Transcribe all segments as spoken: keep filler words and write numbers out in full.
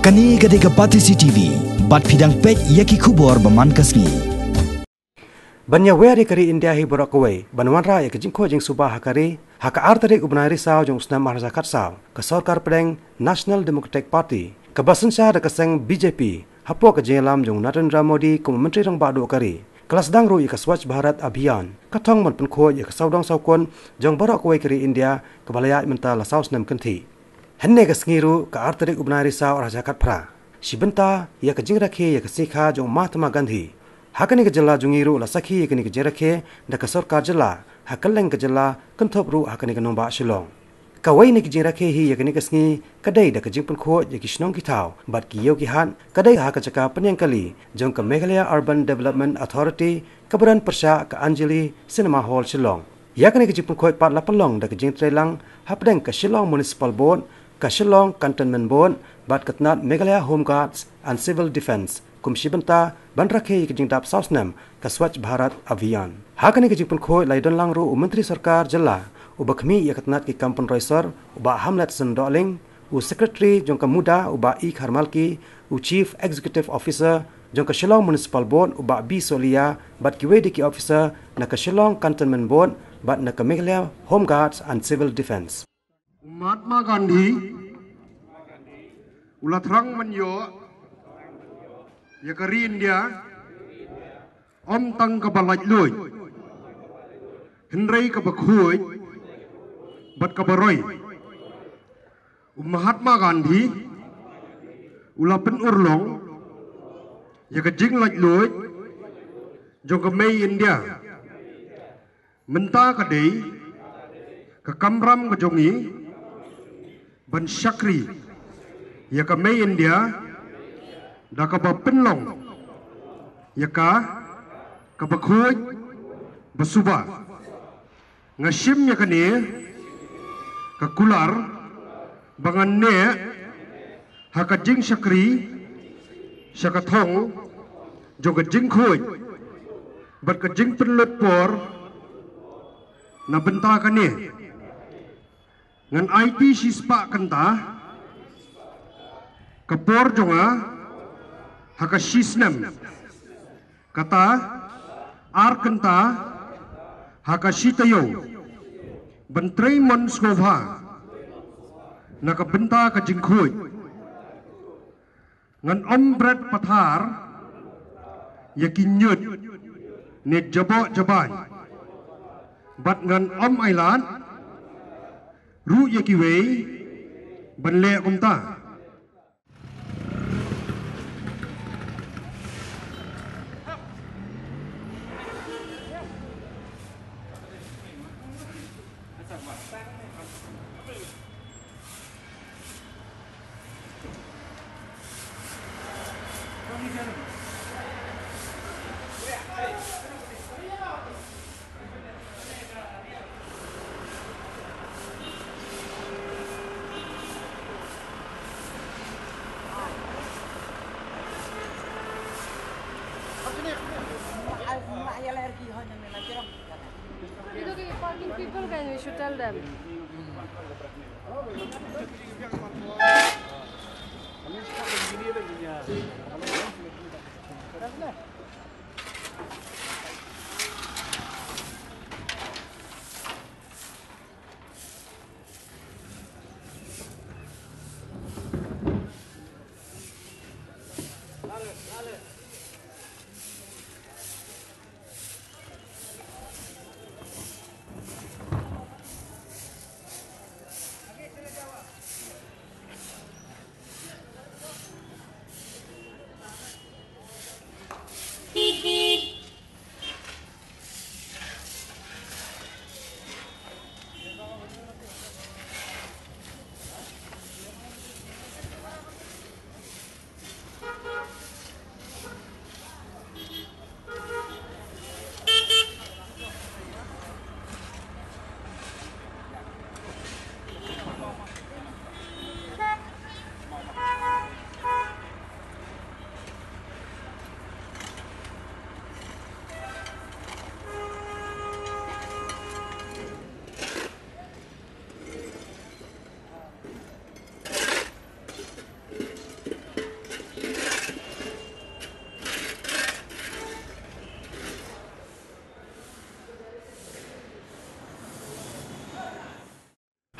Kane ka dei ka Batesi T V, bad phi dang peit ïa ki khubor ba man ka sngi. Ban ïawer ïa ka ri India hi baroh kawei, ban wanrah ïa ka jingkhuid jingsuba ha ka ri, ha ka ar tarik u bnai Risaw jong u snem ar hajar khatsaw, ka sorkar pdeng National Democratic Party, kaba synshar da ka seng B J P, hapoh ka jingïalam jong u Narendra Modi kum u Myntri Rangbah Duh ka ri, ka la sdang ruh ïa ka Swachh Bharat Abhiyan, ka thong ban pynkhuid ïa ka sawdong sawkun jong baroh kawei ka ri India, kaba la ïaid mynta la saw snem kynthih. Hynne ka sngi ruh, ka ar tarik u bnai Risaw ar hajar khatphra, shi bynta ïa ka jingrakhe ïa ka sngi kha jong u Mahatma Gandhi. Ha kane ka jylla jong ngi ruh la sakhi ïa kane ka jingrakhe da ka sorkar jylla, ha kylleng ka jylla, kynthup ruh ha kane ka nongbah Shillong. Kawei na ki jingrakhe hi ïa kane ka sngi ka dei da ka jingpynkhuid ïa ki shnong ki thaw bad ki ïew ki hat, ka dei ha ka jaka pynïeng kali jong ka Meghalaya Urban Development Authority, kaba don pyrshah ka Anjali Cinema Hall Shillong. Ïa kane ka jingpynkhuid pat la pynlong da ka jingtrei lang hapdeng ka Shillong Municipal Board, ka Shillong Cantonment Board, bad ka tnat Meghalaya Home Guards and Civil Defence, kum shi bynta ban rakhe ïa ka jingdap saw snem ka Swachh Bharat Abhiyan. Ha kane ka jingpynkhuid la ïadon lang ruh u Myntri Sorkar Jylla uba khmih ïa ka tnat ki kam pynroi sor, u Bah Hamletson Dohling, u Secretary jong ka MUDA, u Bah E Kharmalki, u Chief Executive Officer jong ka Shillong Municipal Board, u Bah B Solia, bad kiwei de ki officer na ka Shillong Cantonment Board bad na ka Meghalaya Home Guards and Civil Defence. U Mahatma Gandhi u la thrang ban ïoh ïa ka ri India, ym tang kaba laitluid, hynrei kaba khuid bad kaba roi. U Mahatma Gandhi u la pynurlong ïa ka jinglaitluid jong ka mei India. Mynta ka dei ka kamram ka jong ngi ban shakri ïa ka mei India da kaba pynlong ïa ka kaba khuid ba suba. Nga shim ïa kane ka kular ba ngan neh ha ka jingshakri sha ka thong jong ka jingkhuid bad ka jingpynlut por. Na bynta kane ngan aiti shispah kynta ka por jong nga ha ka shisnem, kata ar kynta ha ka shi taïew, ban trei mon sngewbha na ka bynta ka jingkhuid. Ngan ym bret pathar ïa ki ñiut ne jaboh jabañ, bad ngan ym ailad ruh ïa kiwei ban leh kumta. Parking people, can we should tell them.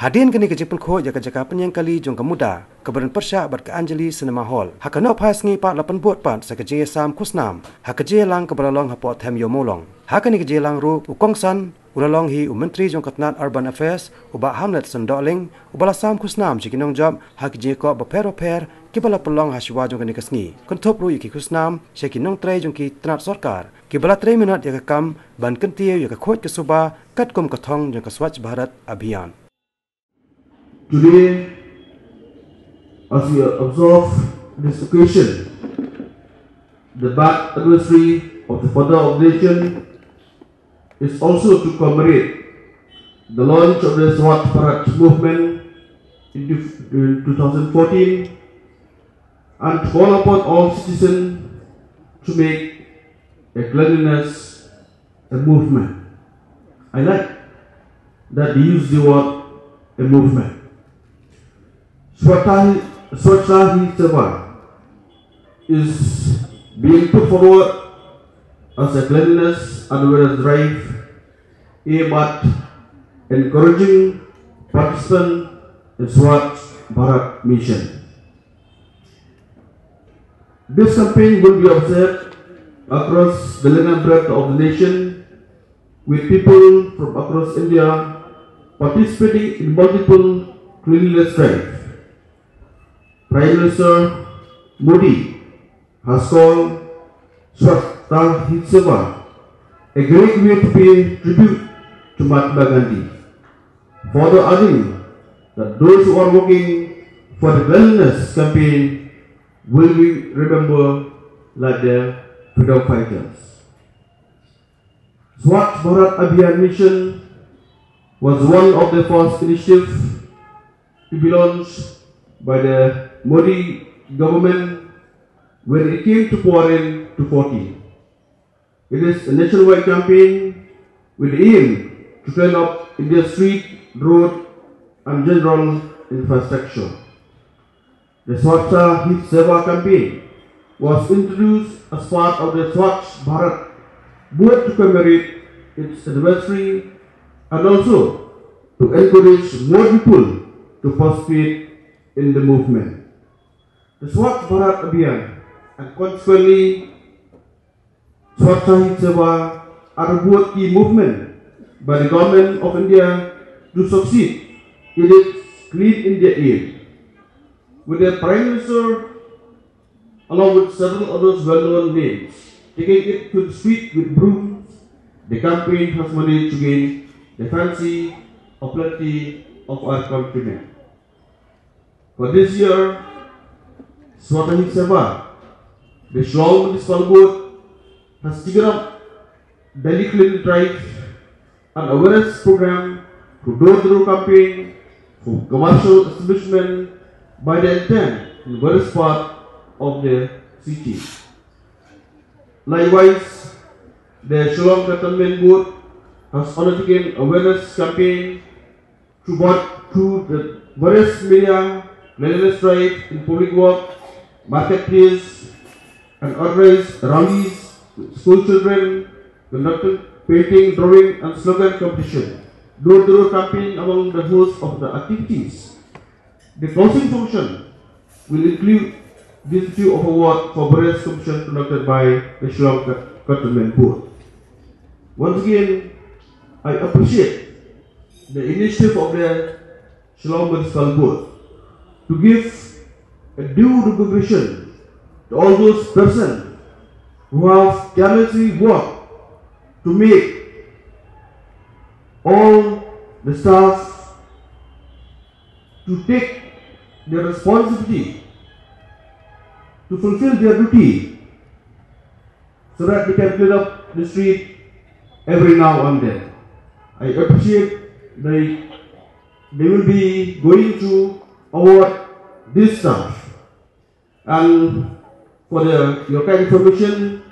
Hadien kane ka jingpynkhuid ïa ka jaka pynïeng kali jong ka MUDA, kaba don pyrshah bad ka Anjali Cinema Hall, ha ka nohphai sngi pat la pynbud pat sa ka jingïasam khusnam ha ka jingïalang kaba la long hapoh Them Ïew Mawlong. Ha kane ka jingïalang ruh u kongsan u la long hi u Myntri jong ka tnat Urban Affairs, u Bah Hamletson Dohling, uba la sam khusnam sha ki nongjop ha ki jingïakop bapher bapher kiba la pynlong ha shuwa jong kane ka sngi. Kynthup ruh ïa ki khusnam sha ki nongtrei jong ki tnat sorkar kiba la trei minot ïa ka kam ban kyntiew ïa ka khuid ka suba katkum ka thong jong ka Swachh Bharat Abhiyan. Today, as we observe this occasion, the birth anniversary of the Father of the Nation, is also to commemorate the launch of the Swachh Bharat movement in two thousand fourteen and to call upon all citizens to make a cleanliness a movement. I like that they use the word a movement. Swachhata Hi Seva is being put forward as a cleanliness and wellness drive aimed at encouraging participants in Swachh Bharat Mission. This campaign will be observed across the length and breadth of the nation, with people from across India participating in multiple cleanliness drives. Prime Minister Modi has called Swachhata Hi Seva a great way to pay tribute to Mahatma Gandhi, further adding that those who are working for the cleanliness campaign will be remembered like the freedom fighters. Swachh Bharat Abhiyan Mission was one of the first initiatives to be launched by the Modi government when it came to power in two thousand fourteen. It is a nationwide campaign with the aim to clean up India's street, road, and general infrastructure. The Swachhata Hi Seva campaign was introduced as part of the Swachh Bharat, both to commemorate its anniversary and also to encourage more people to participate in the movement. The Swachh Bharat Abhiyan and consequently Swachhata Hi Seva are both key movement by the Government of India to succeed in its Clean India aim. With the Prime Minister, along with several others well-known names, taking it to the street with brooms, the campaign has managed to gain the fancy of plenty of our countrymen. For this year, Swachhata Hi Seva, the Shillong Municipal Board has taken up daily clean drive and awareness program through door-to-door campaign for commercial establishment by the intent in various part of the city. Likewise, the Shillong Cantonment Board has undertaken awareness campaign through what, through the various media, cleanliness drive in public work, marketplace, and organized rallies with school children, conducted painting, drawing, and slogan competition, door-to-door campaign among the host of the activities. The closing function will include distribution of award for various competition conducted by the Shillong Cantonment Board. Once again, I appreciate the initiative of the Shillong Municipal Board to give a due recognition to all those persons who have tirelessly worked to make all the staff to take their responsibility to fulfill their duty so that they can clean up the street every now and then. I appreciate they, they will be going to award this staff. And for the, your kind information,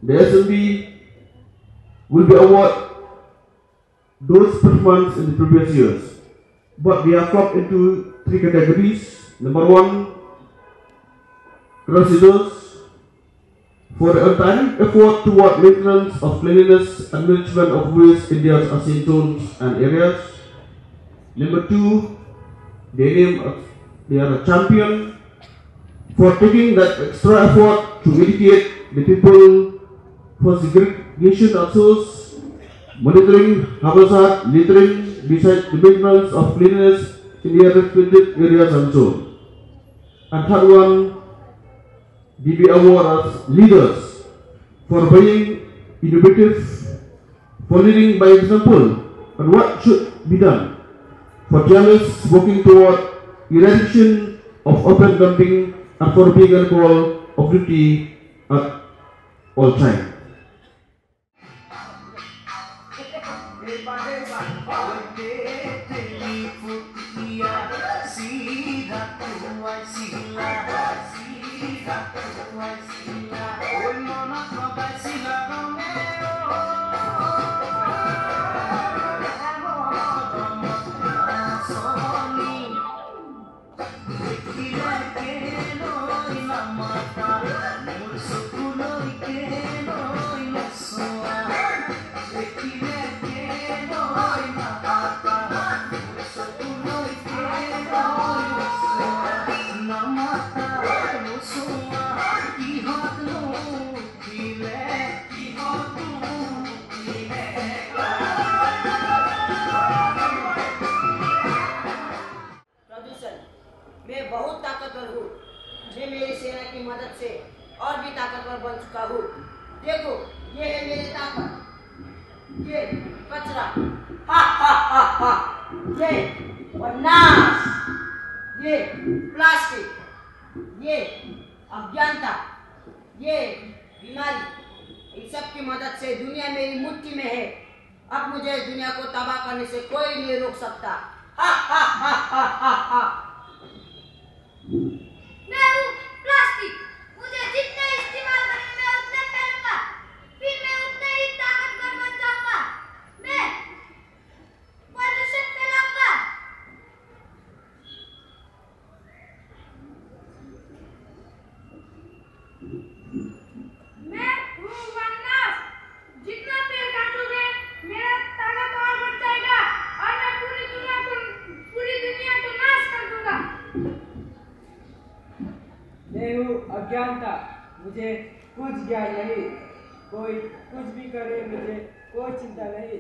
the S M B will be award those performance in the previous years. But we have come into three categories. Number one, Crusaders, for the untiring effort toward maintenance of cleanliness and management of waste in their assigned zones and areas. Number two, they name, they are a champion for taking that extra effort to educate the people for segregation of source, monitoring haphazard littering, besides the maintenance of cleanliness in their respective areas and so on. And third one, D B award as leaders for being innovative, for leading by example on what should be done, for tireless working toward eradication of open dumping, and for being on call of duty at all time. प्रदूषण। मैं बहुत ताकतवर हूँ। मैं मेरी सेना की मदद से और भी ताकतवर बन चुका हूँ। देखो, ये है मेरी ताकत, ये कचरा, हा हा हा हा, ये और नाश, ये प्लास्टिक, ये अज्ञानता, ये बीमारी, इन सब की मदद से दुनिया मेरी मुट्ठी में है। अब मुझे इस दुनिया को तबाह करने से कोई नहीं रोक सकता। हा हा हा हा हा हा। मैं हूँ प्लास्टिक। मुझे जितना इस्तेमाल करेंगे, मैं उतना फैलूंगा, फिर मैं उतना ही ताकतवर बन जाऊंगा। मैं प्रदूषण फैलाऊंगा। मैं हूँ वननाश। जितना पेड़ काटोगे, मेरा ताकत और बढ़ जाएगा और मैं पूरी दुनिया को, पूरी दुनिया को नाश कर दूंगा। मैं हूँ अज्ञानता, मुझे कुछ ज्ञान नहीं, कोई कुछ भी करे, मुझे कोई चिंता नहीं।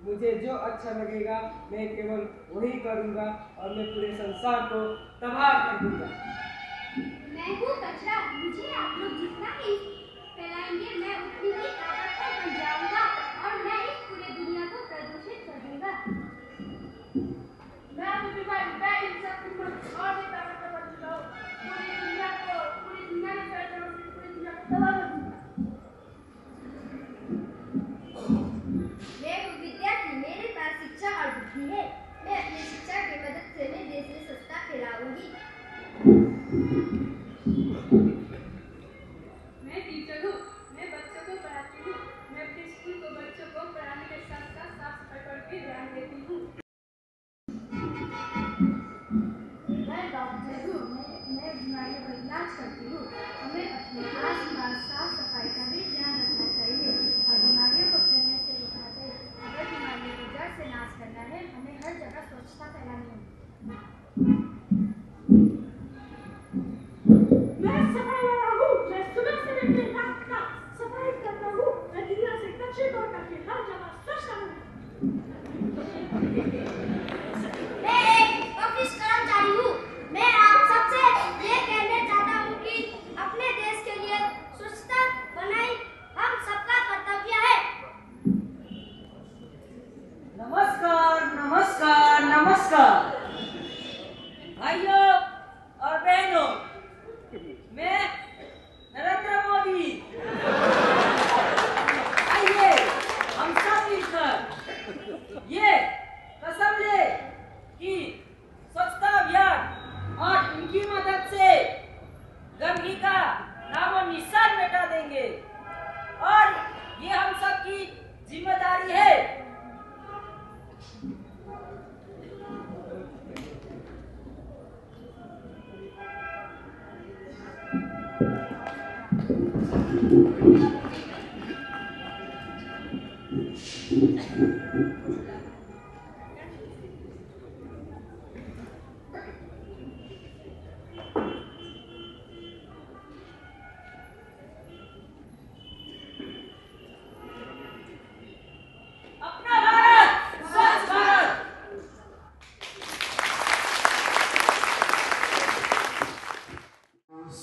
मुझे जो अच्छा लगेगा, मैं केवल वही करूँगा और मैं पूरे संसार को तबाह कर दूँगा। मैं हूँ कचरा, मुझे आप लोग जितना ही फैलाएंगे, मैं उतनी ही ताकतवर बन जाऊँगा और मैं इस पूरे दुनिया को प्रदूषित कर दूँगा। मैं हूँ बीमारी, मैं इन सब की मदद और भी ताकतवर बन चुका हूँ। पूरी दुनिया को, पूरी दुनिया में फैल जाऊँगी, पूरी दुनिया को तबाह कर दूँगा। मैं हूँ विद्यार्थी, मेरे पास शिक्षा और बुद्धि है। मैं अपनी शिक्षा की मदद से मैं देश में स्वच्छता फैलाऊंगी। मैं टीचर हूँ, मैं बच्चों को पढ़ाती हूँ। मैं अपने स्कूल को, बच्चों को पढ़ाने के साथ साथ साफ सफाई पर भी ध्यान देती हूँ। मैं डॉक्टर हूँ, मैं, मैं बीमारियों का इलाज करती हूँ। हमें अपने आसपास साफ सफाई का भी ध्यान रखना चाहिए और बीमारियों को फैलने से रोकना चाहिए। अगर बीमारियों को जड़ से नाश करना है, हमें हर जगह स्वच्छता फैलानी होगी। मैं सफाई वाला हूँ, मैं सुबह से लेकर रात तक सफाई करता हूँ। मैं दुनिया से कचरे को हटा के हर जगह स्वच्छता बनाता हूँ। मैं एक ऑफिस कर्मचारी हूँ। मैं आप सबसे ये कहना चाहता हूँ कि अपने देश के लिए स्वच्छता बनाए, हम सबका कर्तव्य है। नमस्कार, नमस्कार, नमस्कार। भाइयों और बहनों, मैं नरेंद्र मोदी। आइए, हम सब मिलकर ये कसम ले कि स्वच्छता अभियान और इनकी मदद से गंदगी का नामो निशान मिटा देंगे और ये हम सब की जिम्मेदारी है।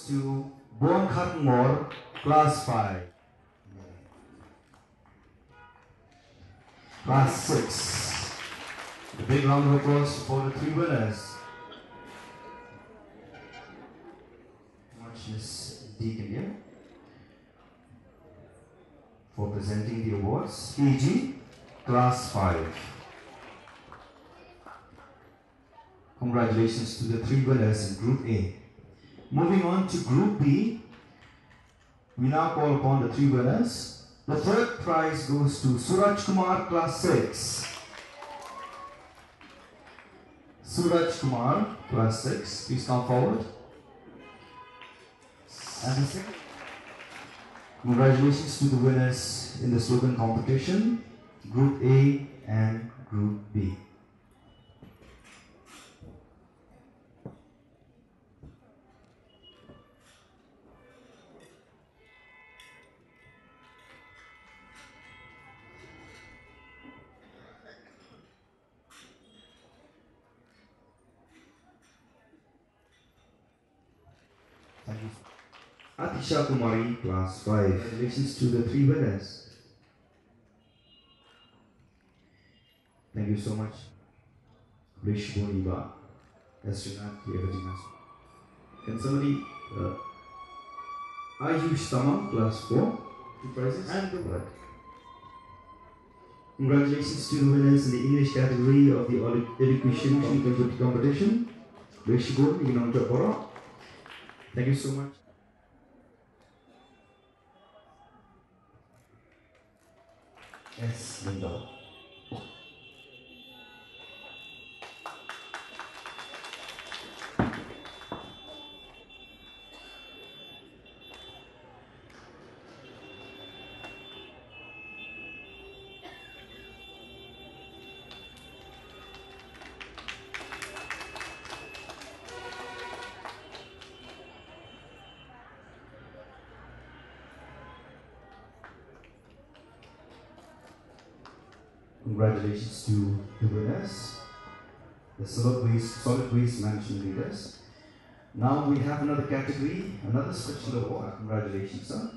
To Bon Khatmor, class five. Class six. A big round of applause for the three winners. Much Miss Deacon here for presenting the awards. K G, class five. Congratulations to the three winners in Group A. Moving on to Group B, we now call upon the three winners. The third prize goes to Suraj Kumar, class six. Suraj Kumar, class six, please come forward. And the second, congratulations to the winners in the slogan competition, Group A and Group B. Thank you. Atisha Kumari, class five. Congratulations to the three winners. Thank you so much. Khublei shibun ïa i Bah Astronaut ïa ka jingïasoh. Can somebody, uh, Ayush Tamang, class four, two prizes and the award. Congratulations to the winners in the English category of the Olu-, Education Compet-, Competition. Khublei shibun ïa ki nongjop baroh. Thank you so much. Yes, Linda. Congratulations to the winners, the solid waste, solid waste management leaders. Now we have another category, another special award. Congratulations, sir.